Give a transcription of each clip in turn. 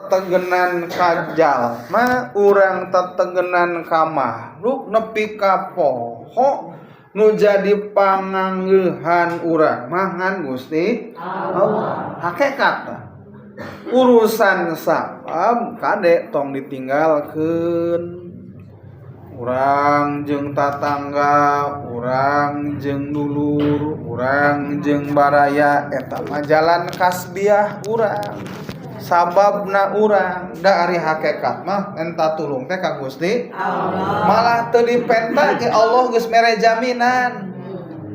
Tegenan ka jalma, urang tetegenan ka makhluk nepi ka poho nu jadi panganggeuhan urang mah ngan Gusti Allah. Hakikat urusan sabab kade tong ditinggalkeun. Urang jeung tatangga, urang jeung dulur, urang jeung baraya, eta mah jalan kasbiah urang, sababna urang. Da ari hakikat mah menta tulung teh ka Gusti Allah, malah teu dipenta ge Allah geus mere jaminan.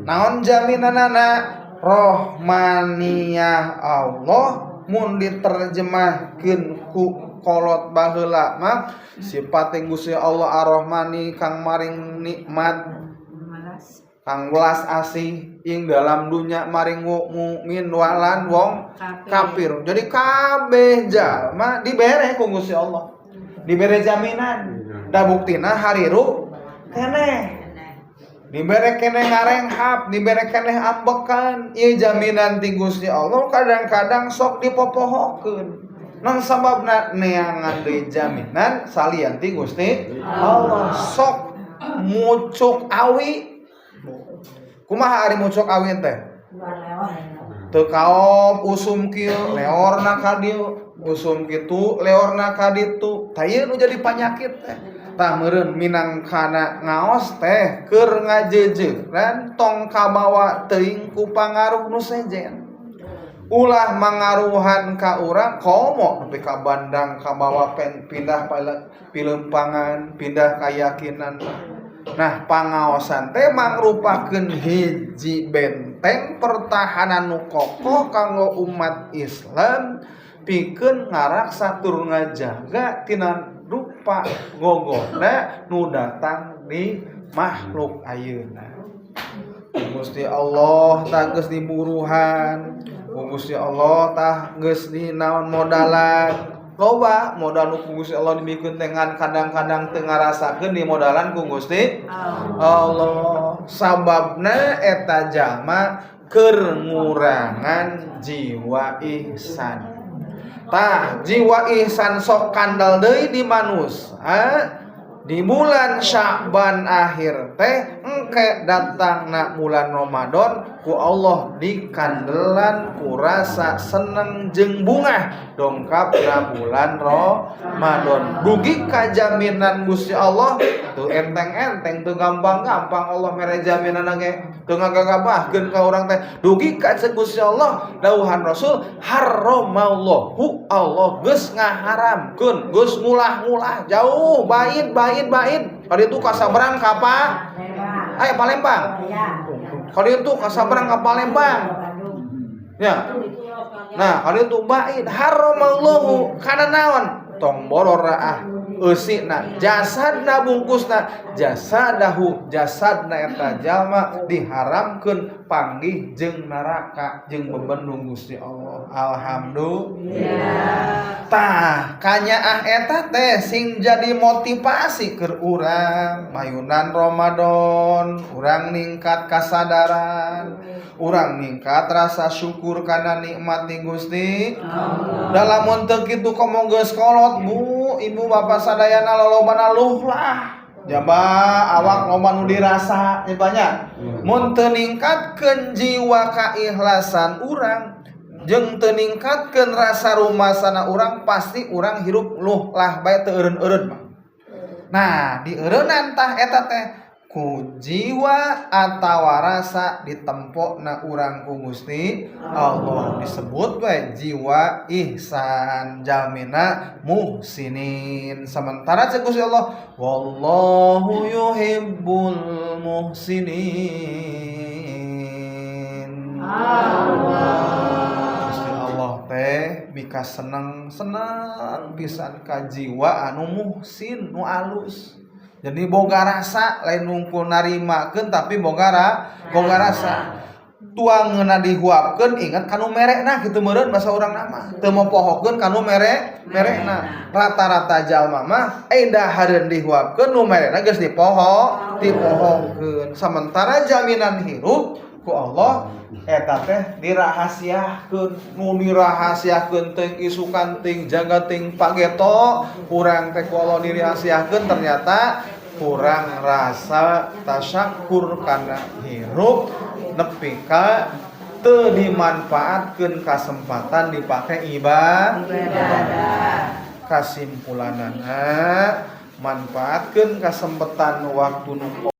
Naon jaminanana? Rohmaniyah Allah mun diterjemahkeun ku kolot baheula mah sifat Gusti Allah Ar-Rahmani kang maring nikmat, kang welas asih ing dalam dunya maring mukmin walan wong kafir. Jadi kabeh jalma dibere ku Gusti Allah, dibere jaminan. Da buktina hariru keneh dibere keneh ngarenghap, dibere keneh ambekan. Ieu jaminan ti Gusti Allah kadang-kadang sok dipopohokeun. Non sababna neangan deui jaminan salian ti Gusti Allah. Sok mucuk awi. Kumaha ari mucuk awi teh? Teu kaop usum kieu leorna ka dieu, usum kitu leorna ka ditu. Tah, ieu nu jadi panyakit teh. Tah, meureun minangkana ngaos teh keur ngajeujeuran tong kabawa teuing ku pangaruh nu sejen. Ulah mangaruhan ka urang komo nepi ka bandang kabawa pindah pilempangan, pindah keyakinan. Nah, pangaosan teh mangrupakeun hiji benteng pertahanan nu kokoh kanggo umat Islam pikeun ngaraksa tur ngajaga tina rupa gogoda nu datang di makhluk ayeuna. Gusti Allah tah geus diburuhan, ku Gusti Allah tah geus di naon modalan. Loba modal nu ku Gusti Allah dibikeun teh, ngan kadang-kadang teu ngarasakeun di modalan ku Gusti Allah. Sababna eta jalma keur ngurangan jiwa ihsan. Tah, jiwa ihsan sok kandel deui di manusia di bulan Sya'ban akhir teh. Engke datang na bulan Ramadan, ku Allah dikandelan ku rasa seneng jeung bungah dongkap na bulan Ramadan. Dugi ka jaminan Gusti Allah teu enteng-enteng, teu gampang-gampang Allah mere jaminan ge, teu ngagagabahkeun ka urang teh. Dugi ka ceuk Gusti Allah, dawuhan Rasul, haramallahu, Allah geus ngaharamkeun, geus ngulah-ngulah jauh baid baid baid kali itu ka sabrang ka apa aya Palembang, kali itu ka sabrang ka Palembang ya. Nah, kali itu baid haramallahu kana naon, tong boror ah eusina, jasadna, bungkusna, jasadahu, jasadna eta jalma diharamkeun panggih jeung neraka jeung bebendung Gusti Allah. Alhamdulillah. Tah, kanyaah eta teh sing jadi motivasi keur urang mayunan Ramadan, urang ningkat kasadaran, urang ningkat rasa syukur kana nikmat ti Gusti Allah. Lamun teu kitu komo geus kolot, Bu, Ibu, Bapak sadayana, lolobana luh lah. Jaba awak loba nu dirasa banyak. Mun teu ningkatkeun jiwa kaikhlasan urang jeung teu ningkatkeun rasa rumasana urang, pasti urang hirup luh lah bae, teu eureun-eureun mah. Nah, di eureunnan tah eta teh ku jiwa atawa rasa ditempokna urang ku Gusti Allah, disebut we jiwa ihsan, jalmina muhsinin. Sementara cek Gusti Allah, wallahu yuhibbul muhsinin. Gusti Allah teh mika seneng, seneng pisan ka jiwa anu muhsin, nu alus. Jadi boga rasa, lain nungkul narimakeun, tapi boga rasa. Tuangeuna dihuapkeun inget kanu merekna kitu meureun basa urang nama. Teu mopohokeun kanu merekna. Rata-rata jalma mah dahareun dihuapkeun, nu merekna geus dipohokeun. Sementara jaminan hirup Ku Allah eta teh dirahasiakeun. Nu dirahasiakeun teuing isukan, teuing jaga, teuing pageto, urang teh ku Allah dirahasiakeun. Ternyata kurang rasa tasyakur kana hirup nepi ka teu dimanfaatkeun kasempatan dipake ibadah. Kasimpulanana, manfaatkeun kesempatan waktu nu